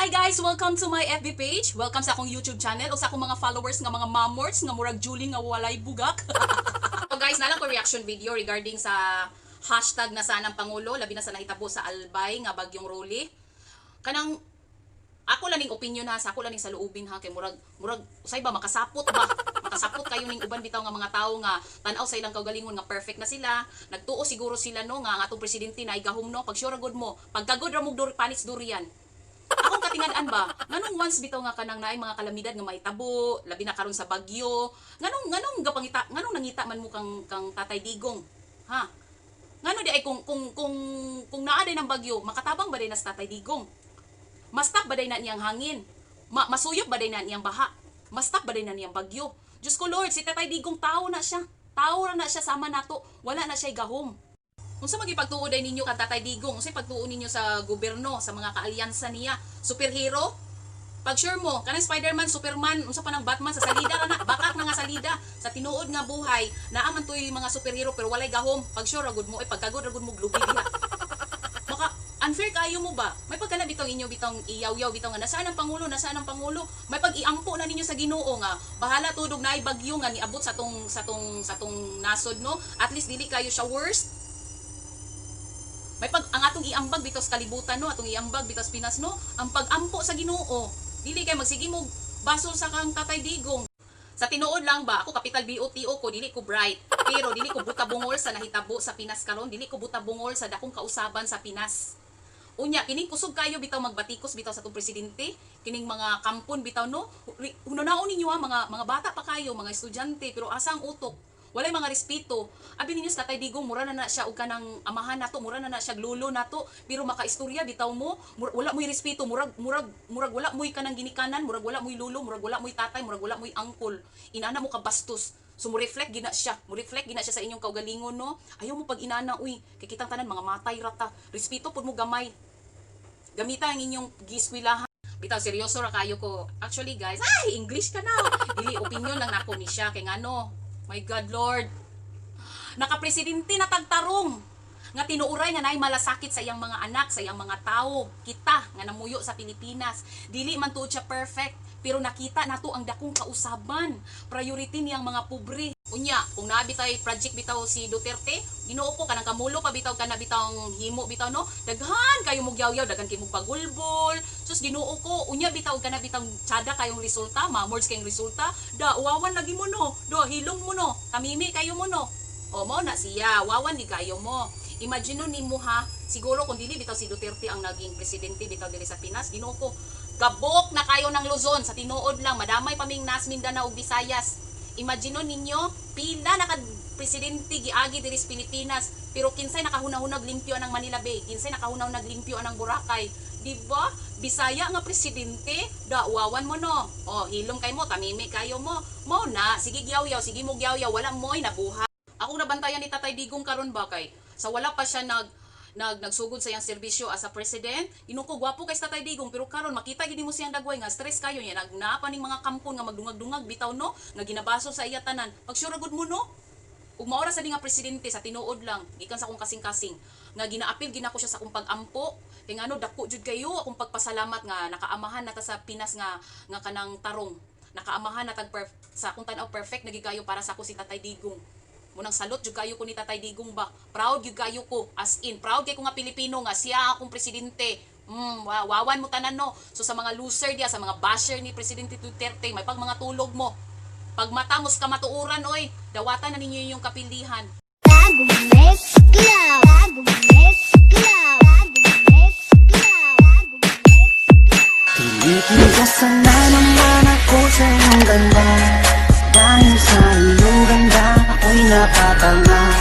Hi guys! Welcome to my FB page. Welcome sa akong YouTube channel o sa akong mga followers nga mga mamorts nga murag Julie nga walay bugak. So guys, naa lang ko reaction video regarding sa #NasaanAngPangulo, labi na sa nahitabo sa Albay nga bagyong Rolly. Kanang ako lang ning opinion ha, sa ako lang ning saluubin ha, kay murag usay ba makasapot ba? Makasapot kayo ning uban bitaw nga mga tawo nga tan-aw sa ilang kaugalingon nga perfect na sila. Nagtuo siguro sila, no, nga ang atong presidente na gahom, no. Pag sure gud mo, pagkagod ra mo panis durian. Akong katingad-an ba, nganong once bitaw nga kanang naay mga kalamidad nga mahitabo, labi na karon sa bagyo, nganong gapangita, nganong nangita man mo kang Tatay Digong? Ha? Ngano di ay kung naa day ng bagyo, makatabang ba day na sa Tatay Digong? Ma-stop ba day na niyang hangin? Masuyop ba day na niyang baha? Ma-stop ba day na niyang bagyo? Diyos ko Lord, si Tatay Digong, tao na siya. Tao ra na siya sama nato. Wala na siya gahom. Unsa magipagtuo day ninyo kang Tatay Digong? Unsa pagtuo ninyo sa gobyerno, sa mga kaalyansa niya? Superhero? Pag sure mo, kanang Spider-Man, Superman, unsa pa nang Batman, sa salida ra na, bakak na nga salida. Sa tinuod nga buhay, naa man to'y mga superhero pero walay gahom. Pag sure ra gud mo, ay pagkagod ra gud mo glubi diha. Maka unfair kayo mo ba? May pagkana bitong inyo bitong iyaw-yaw bitong nga "Nasaan ang pangulo, nasaan ang pangulo?" May pag-iampo na ninyo sa Ginoo nga bahala tudog naay bagyo nga niabot sa tong nasod, no. At least dili kayo siya worst. May pag ang atong iambag bitaw sa kalibutan, no, atong iambag bitaw sa Pinas, no, ang pag-ampo sa Ginoo. Dili kay magsige mo basol sa kang Tatay Digong. Sa tinuod lang ba, ako capital BOTO ko, dili ko bright. Pero dili ko buta bungol sa nahitabo sa Pinas karon, dili ko buta bungol sa dakong kausaban sa Pinas. Unya, kining kusog kayo bitaw magbatikos bitaw sa atong presidente, kining mga kampon bitaw, no. Hunaon ninyo ha, mga bata pa kayo, mga estudyante, pero asa ang utok? Walay mga respeto. Abi ninyo sa Tatay Digong, mura na na siya og kanang amahan nato, mura na na siya lulo nato, pero makaistorya bitaw mo, wala mo'y respeto, murag wala mo'y kanang ginikanan, murag wala mo'y lulo, murag wala mo'y tatay, murag wala mo'y angkol. Inana mo ka bastos. So mo reflect gina siya, mo reflect gina siya sa inyong kaugalingon, no. Ayaw mo pag inana, uy, kay kitang tanan mga matay rata. Respeto pud mo gamay. Gamita ang inyong giskwilahan. Bitaw, seryoso ra kayo ko. Actually guys, ay, English ka na. Dili, opinion lang nako ni siya kay ngano. My God Lord. Nakapresidente na tagtarong nga tinuuray nga naay malasakit sa iyang mga anak, sa iyang mga tao, kita nga namuyo sa Pilipinas. Dili man tuod siya perfect, pero nakita nato ang dakong kausaban. Priority niyang mga pobre. Unya, kung naa bitay project bitaw si Duterte, Ginoo ko, kanang kamulo pa bitaw kana bitawng himo bitaw, no. Daghan kayo mog yaw, daghan kay mog pagulbol. Sus, Ginoo ko, unya bitaw kana bitang tsada kayong resulta, mamords kayong resulta. Da uwawan lagi mo, no. Do hilong mo, no. Tamimi kayo mo, no. O mo na siya, wawan di kayo mo. Imagine nimo ha, siguro kung dili bitaw si Duterte ang naging presidente bitaw diri sa Pinas, Ginoo ko, gabok na kayo ng Luzon. Sa tinuod lang, madamay pa ming nas Mindanao ug Visayas. Imagine ninyo, pila na ka presidente giagi diri sa Pilipinas, pero kinsay nakahuna-hunag limpyo ang Manila Bay, kinsay nakahuna-hunag limpyo ang Boracay, di ba? Bisaya nga presidente, da uwawan mo, no. O hilom kay mo, tamimi kayo mo. Mo na, sige gyaw-yaw, sige mo gyaw-yaw, wala mo'y nabuhat. Ako nabantayan ni Tatay Digong karon ba kay sa wala pa siya nag nag nagsugod sa iyang serbisyo as a president, inuko gwapo kay sa Tatay Digong, pero karon makita gid mo siyang dagway nga stress kayo niya, nag naa pa ning mga kampon nga magdungag-dungag bitaw, no, nga ginabaso sa iya tanan. Pag sure gud mo, no, ug maora sa di nga presidente, sa tinuod lang, gikan sa akong kasing-kasing nga ginaapil ginako siya sa akong pag-ampo kay ngano dako jud kayo akong pagpasalamat nga nakaamahan nata sa Pinas nga nga kanang tarong, nakaamahan na tag sa akong tan-aw perfect na gigayo para sa ako si Tatay Digong. Munang salute jud kayo ko ni Tatay Digong ba. Proud jud kayo ko, as in proud kay ko nga Pilipino nga siya akong presidente. Wawan mo tanan, no. So sa mga loser diya, sa mga basher ni Presidente Duterte, may pag mga tulog mo. Pag matamos ka matuuran oy, dawatan na ninyo yung kapilihan. Let's go! Let's go! Let's go! Let's go! Tinitigasan na naman ako sa iyong ganda. Dahil sa iyong ganda, ako'y napatanga.